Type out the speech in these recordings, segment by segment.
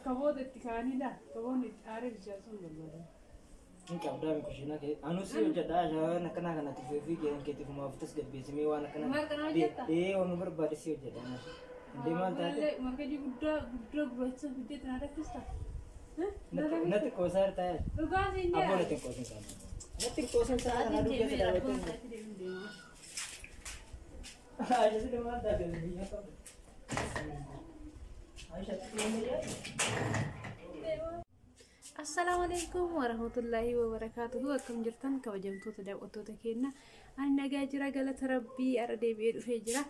Rakkaboota itti kaa'anii laa kaboonni itti aaree bilchaasuun barbaadan. Hin qabdaa mi kushiinaa kee. Anuu si hojjedhaa waan akkanaa kanatti fi keen keetiif maaf tasgabbeessimee waan akkanaa. Maal kana hojjetta? Ee waan barbaade si hojjedha. Indee maal taate? Markajii guddaa guddaa gurraacha fiddee tanaa rakkista. Natti qoosaa jirtaa? Dhugaa siin Abboo jedha. natti hin qoosin sa'a. Natti hin qoosin sa'a kana aduu keessa daawwattee. Aisha sila maal taate biyya qabdu? Aisha xiqqoo yaadu? Assalaamu alaikum warahmatullaahi wabarakaatuhu. Akkam jirtan kabajamtoota daawwattoota keenya? Ani nagaa jira, galata rabbii. Har'a deebi'ee dhufee jira.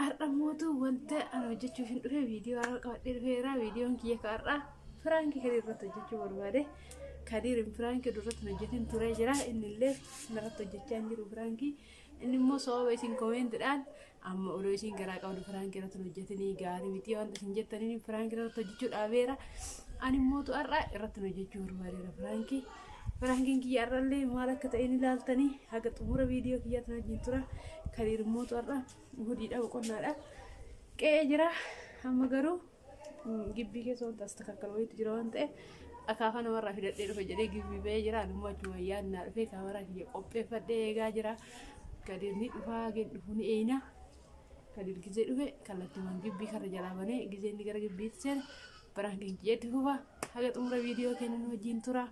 Har'a mootu wanta ani hojjechuuf hin dhufe viidiyoo har'a qabadhee dhufeera. Viidiyoon kiyya ka har'a piraankii Kadiir irratti hojjechuu barbaade. Kadiir piraankii duratti hin hojjetin turee jira. Inni illee narratti hojjechaa hin jiru piraankii. Inni immoo sababa isin komeentiidhaan amma odoo isin garaa qabdu piraankii irratti hin hojjetinii gaarii miti wanta isin jettaniin piraankii irratti hojjechuu dhaabeera. Ani immoo har'a irratti hojjechuu barbaadeera piraankii. Piraankiin kiyya har'allee maal akka ta'e ni ilaaltanii haga xumura viidiyoo kiyyaatti wajjin tura. Kadiir immoo har'a hojiidha boqonnaadha. Qe'ee jira amma garuu gibbii keessa wanta as takkakkal wayiitu jira waan ta'eef akaafa namarraa fidadhee dhufe jedhee gibbii ba'ee jira. Ani immoo achuma yaadnaa dhufee kaameraa kiyya qopheeffadhee eegaa jira. Kadiir ni dhufaa gadi dhufu ni eeyna. Kadiir gizee dhufe kallattiiwwan gibbii karra jalaa banee gizee inni gara gibbiitti seene piraankiin kiyyeetti fufa. Haga xumura viidiyoo keenya nu wajjin tura.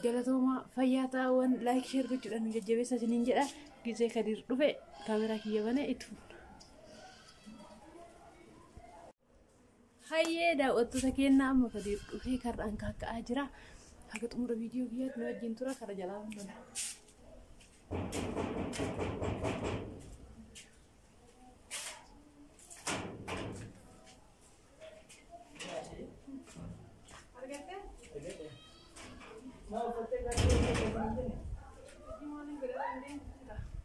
Galatoomaa, fayyaa ta'awwan like share gochuudhaan nu jajjabeessa isiniin jedha. Gizee Kadiir dhufe kaameraa kiyya banee itti fufna. Hayyee daawwattoota keenya, amma Kadiir dhufee karraan kaakka'aa jira. Haga xumura viidiyoo kiyyaatti nu wajjin tura, karra jalaa bana. Argattee? Maa uffattee gaarii hin jenne?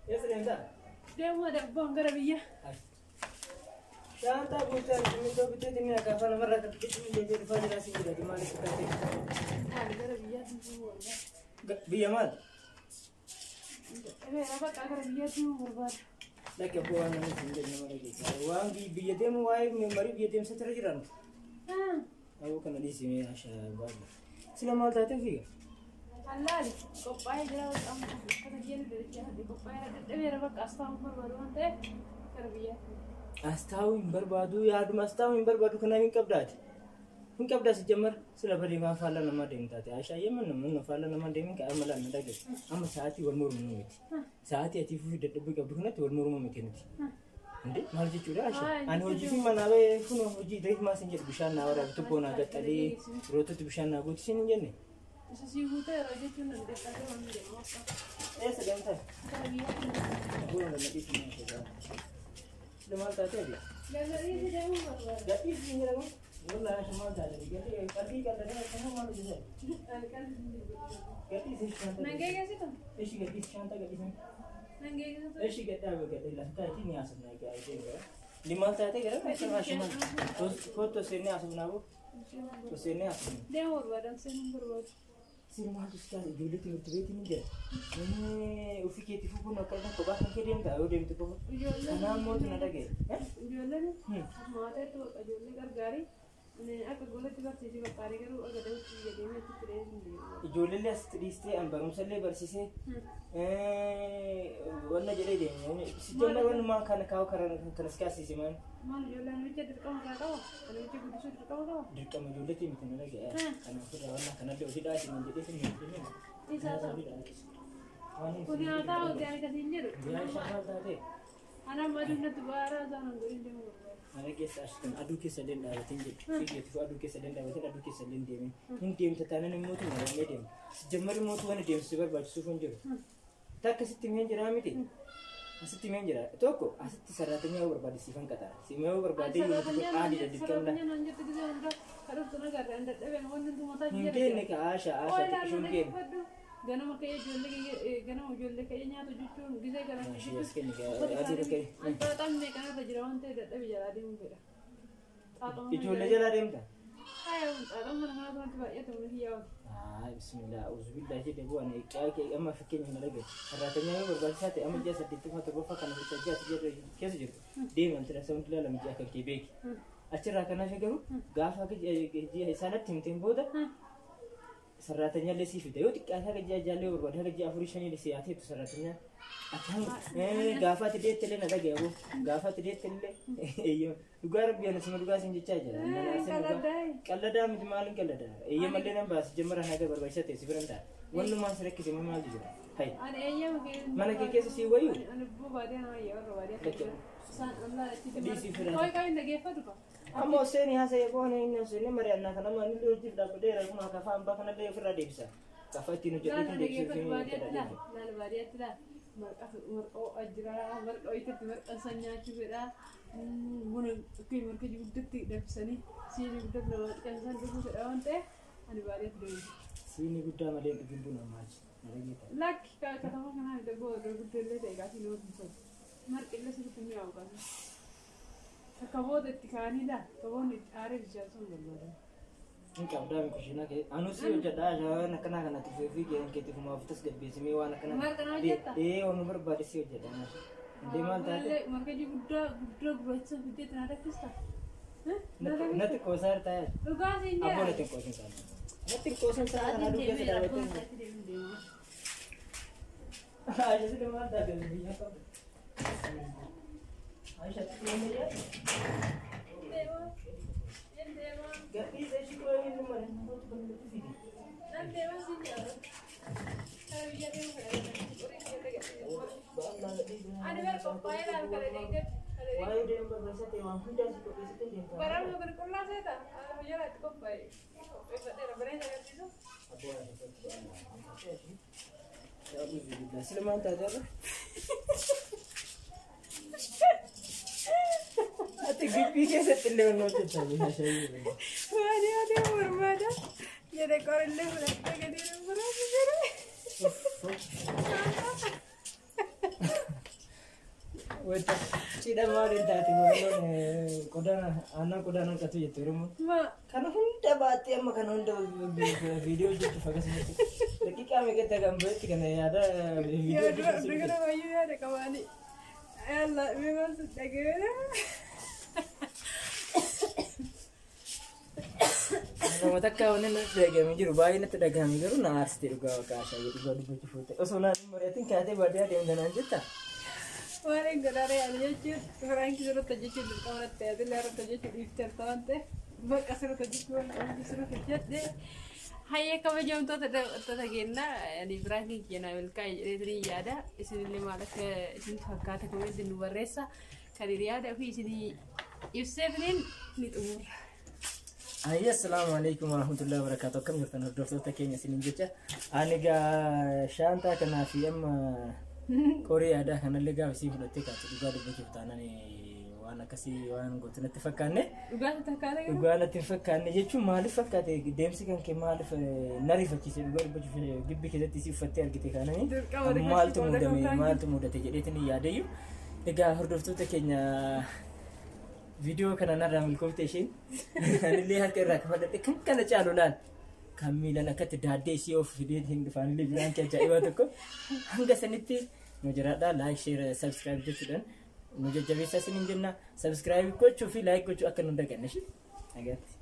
Eessa deemtaa? Deemuu dabboon gara biyya. Shaantaa guutuu simmintoo bitteetti inni akaafaa namarraa kan xixiqqii deebi'ee dhufaa jira si jedhati maaliif taate? Maali gara biyyaatti deemuu barbaada? Biyya maal? Dhabeera bakka gara biyyaatti deemuu barbaada. Lakki abboo, waan namni hin jedhu nama dhageessa. Waan biyya deemu waa'ee marii biyya deemsa irra jiran. Aboo kana dhiisimee ashaa baay'ee. Sila maal taatee fiiga? Allaali qophaa'ee jira bakka amma uffata kiyya dadhabee qophaa'ee dadhabeera bakka as taa'uu barbaadu waan ta'eef gara biyyaatti. As taa'uu hin barbaadu, yaaduma as taa'uu hin barbaadu kanaaf hin qabdaati. Hin qabdaas jammar sila badii maa faallaa namaa deemtaate. Ashaa yemman namni faallaa namaa deemin ka amma laanna dhageessa. Amma sa'aatii wal mormu miti. Sa'aatii ati fuufii dadhabbii qabdu kanatti wal mormu miti nuti. Inde maal jechuudha Ashaa? Ani hojii fi manaa bahee kun hojii reef maas hin jedhu bishaan naa waraabi tubboo naa gaxxalee roototti bishaan naa guutu siin hin jenne. Isa sii guutee yeroo jechuun dandeessaa waan jedhamu akka Eessa deemtaa? gara biyyaatti. Buna lama dhiisii naa keessaa. Sila maal taatee ati? Gadhiisii deemuu barbaada. Gadhiisii hin jedhamu. Wallah Ashaa maal taate? Gadhii qalbii qal'atee akkuma maal hojjetan? Gadhiisii shaantaa. Nan geessitu? Ishi gadhiisii shaantaa gadhiisii. Nan geessitu? Ishi gadhaa gadhii laftaati ni haasofna egaa gara. Ni maal taatee gara Ashaa maal? Kottu seennee haasofnaa boo. Seennee haasofna. Deemuu barbaada, seenuu barbaadu. Sir maaltu si taate? Ijoollee timirti beetii ni jira. Ofii keetii fuukuun akka inni kophaa kan kee deemta yoo deemte qofa. Ijoolleen Kanaaf mootu na dhagaye. Ijoolleen maateetu ijoollee gargaarii akka golatti barsiisee bakka garuu akka dawutti biyya deemee achitti reefu hin deemu. Ijoollee asitti dhiistee an barumsa illee barsiisee wanna jedhee deemu. Si jammar wanumaa kana kaa'u kanas kaasise maal? Maal ijoollee namicha dirqama irraa qaba? Namicha guddisuu dirqama qaba? Dirqama ijoolleetii miti na dhagaye. Kanaaf irraa wanna kanallee ofii dhaasi man jedhee sin hin jenne. Isaa ta'u. Kun haa ta'u ani kan hin jedhu. Yaa maal taate? Ana amma aduun natti baaraa isaan hin godhin deemuu barbaada. Mana keessa ashitan aduu keessa illee dhaabatin jedhu. Fiigeetu aduu keessa illee dhaabatin aduu keessa illee deemin. Hin deemta taanaan immoo tuma namni deema. Jammari immoo wanni deemsu si barbaachisuuf hin jiru. Takka sitti himeen jira miti. Asitti himeen jira. Tokko asitti saraatanyaa yoo barbaade siifan qaxara. Siima yoo barbaade yoo aadiidha dirqamna. Saraatanyaa naan jette gisee hundaa kan dhuftu nagarra hin dadhabeen wanni hundi mataa Hin geenne ka Asha Asha xiqqishuu hin geenne. Ganama ka'ee ijoollee ganama ijoollee ka'ee nyaata jechuun gisee kana Ishee as kenni adii ka'e. Xaaxamne kanarra jira waan ta'eef dadhabe jalaa deemuu fedha. Ijoollee jalaa deemta? Haya, xaaxama mana kanaa wanti baay'atu mana kiyyaa. Haa, bismillah, auzubillah jedhe bu'aan qe'aa amma fakkeenya kana dhagaye. Saraatanyaa yoo barbaachisaa ta'e amma ji'a saddeettaffaa torbaffaa kana ji'a ati keessa jirtu. Deemi antira sabni lama ji'a kan kee beeki. Achirraa kan hafe garuu gaafa ji'a isaanatti himteen booda sarraatanyaallee sii fida. Yoo xiqqaate haga ji'a jaallee barbaade haga ji'a afurii shanii si yaateettu sarraatanyaa. Gaafa ati deette illee na dhaga'e aboo. Gaafa ati deette illee eeyyama. Dhugaa rabbi ana sima dhugaa siin jechaa jira. Qalladaa miti maaliin qalladaa? Eeyyamallee nan baasa jemmara haga barbaachisaa ta'e si biran ta'a. Wannumaan si rakkise maaltu jira? Hayi. Mana kee keessa sii wayyu? Amma Hussein haasa'e boona inni Hussein mari'annaa kana amma inni hojiif dhaabbateera kun kafa hambaa kanallee ofirraa deebisa. Kafa ittiin hojjetee kan deebisee fi Laal baadiyyaatti laal marqa jira marqa hoyitatti marqa san nyaachuu fedha buna marqa guddatti danfisanii siinii guddatti nama dhiqan san dhuguu fedha waan ta'eef ani baadiyyaatti deemu. Siinii guddaa malee dhugin buna ammaati. Lakki katama kanaa darbu gurguddoo illee ta'e gaafii nama tumsan. Marqi illee sirriitti mi'aawu qaba. Takka booda itti kaa'anii laa kaboonni itti aaree bilchaatu sun barbaadan. Hin qabdaa mi kushiinaa kee. Anuu si hojjedhaa waan akkanaa kana tufee fi gaheen keetti fumaaf tasgabbeessimee waan akkanaa. Marqa na hojjetta? Ee waan barbaade si hojjedha. Indee maal taate? Marqa guddaa guddaa gurraacha fidee itti na rakkista. Natti qoosaa jirtaa? Dhugaa siin Abboo jedha. natti hin qoosin taate. Natti hin qoosin taate kana Sa'aatiin dugda deemee rakkoon si sa'aatii deemee deema. Aisha sila maal taate biyya qabda. Aisha xiqqoo yaaddu. Deema. Deema. Gadhiisa ishii qo'ee inni malee namoota kan nutti fide. Nan deema siin jedha. Kana biyya deemu fedha. Qorii biyya gadhiisa. Ani bara qophaa'ee laal kana deeggarti. Waa'ee deemu barbaachisaa ta'e waan hundaa si qopheessitee deemta. Baraan kana qullaa seeta. Biyya laatti qophaa'e. Qopheeffadheera bareen agarsiisu. Sila maal taate har'a? Ati gibbii keessatti illee waan hojjetaa beekaa shaayii. Baadiyyaa deemu barbaada. Jedhe qorillee fudhattee gadi biraatti jira. Wanta cidha maaliin taate boqqoon qodaan aannan qodaan hanqatu jette Oromoon. Ma Kana hunda baattee amma kana hunda viidiyoo hojjechuuf akkasumatti daqiiqaa meeqatti hagam bahetti kana yaada viidiyoo yaa dura hojjechuuf dura baay'ee yaada qabaani. Yalla mee maal si dhageera? Nama takka wanni natti dhagahame jiru baay'ee natti dhagahame garuu na aarsite dhugaa waaqaa shaayii dhugaa dubbachuuf ta'e osoo naan mari'atiin kaatee baadiyyaa deemta naan jetta. Waan hin godhaare ani jechuun firaankii sirriitti hojjechuun dirqama natti ta'e atillee irratti hojjechuu dhiifteerta waan ta'eef bakka sirriitti hojjechuu waan qabdu sirriitti hojjedhe. Hayyee kabajamtoota daawwattoota keenyaa ani firaankii keenyaa milkaa'e jedhee yaada isinillee maal akka isinitti fakkaata komentii nu barreessa kan yaada ofii isinii ibseefiniin ni xumurra. Ayyi assalaamu alaikum warahmatullahi wabarakatuh. Akkam jirtan hordoftoota keenya isiniin jecha. Ani egaa shaantaa kanaa fi amma qorii aadaa kanallee gaafa isii fudhattee kaatu dhugaa dubbachuuf taanaan waan akkasii waan gootu natti fakkaanne. Dhugaa takkaata garuu. Dhugaa natti hin fakkaanne jechuun maaliif fakkaate deemsi kan kee maaliif na rifachiise dhugaa dubbachuuf gibbii keessatti isii uffattee argite kaananii Dirqama maaltu rifachiisuu mudame qooda maaltu mudate jedheetiin yaadayyu. Egaa hordoftoota keenya viidiyoo kana narraa milkoofte isheen anillee harka irraa kafadhadhe kan kana caalu laal kan miilan akkatti daaddee ishee of fidee hin dhufaanillee biraan kee ajaa'ibaa tokko hanga sanitti nu jiraadhaa like share subscribe jechuudhaan nu jajjabeessaa isiniin jenna subscribe gochuu fi like gochuu akka nu daganne ishee nagaatti.